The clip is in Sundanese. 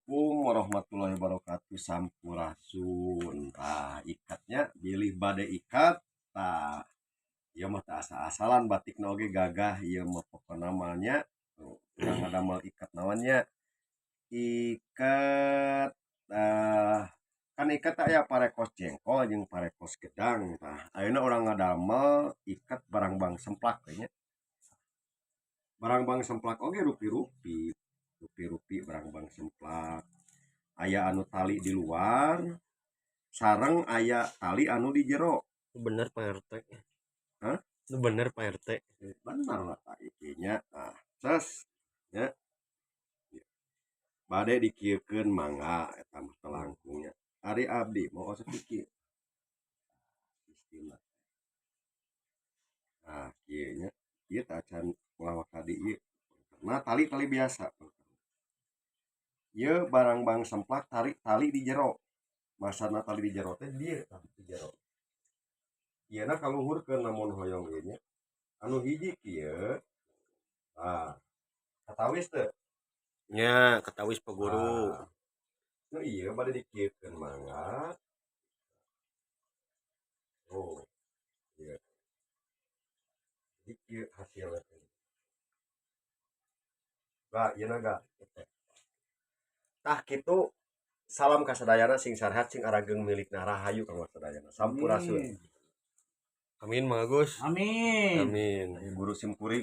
Assalamualaikum warahmatullahi wabarakatuh. Sampurasun. Tah, ikatnya bilih bade ikat. Tah, ieu mah teu asa-asalan, batikna oge gagah ieu mah. Pokona mah nya urang ngadamel ikat naon nya, ikat kan ikat aya parekos jengkol jeung parekos gedang. Tah, ayeuna urang ngadamel ikat barangbang semplak we nya. Barangbang semplak oge rupi-rupi, rupi-rupi. Barangbang semplak aya anu tali di luar sareng aya tali anu di jero. Bener, Pak RT. Hah? Itu bener, Pak RT. Bener lah, Pak, nya. Nah, ses nya, bade dikieukeun mangga. Eta mah teu langkung nya. Ari abdi mau osok kieu sistemna. Nah, kieu nya, ieu teh acan ulah waka di ieu. Nah, tali-tali biasa ieu barangbang semplak, tarik tali di jero. Masana tali di jero teh dieu. Tah, di jero ieu na kaluhurkeun lamun hoyong ieu nya. Anu hiji kieu. Tah, katawis teu? Nya, katawis, Pak Guru. Nah, nu ieu bade dikieukeun mangga. Oh ieu, jadi kieu hasilna teh. Ga ieu na ga. Tah, kitu. Salam kasadayana, sing sarehat, sing arageung milikna. Rahayu kanggo sadayana. Sampurasun. Amin, Mang Agus. Amin. Amin. Guru sim kuring.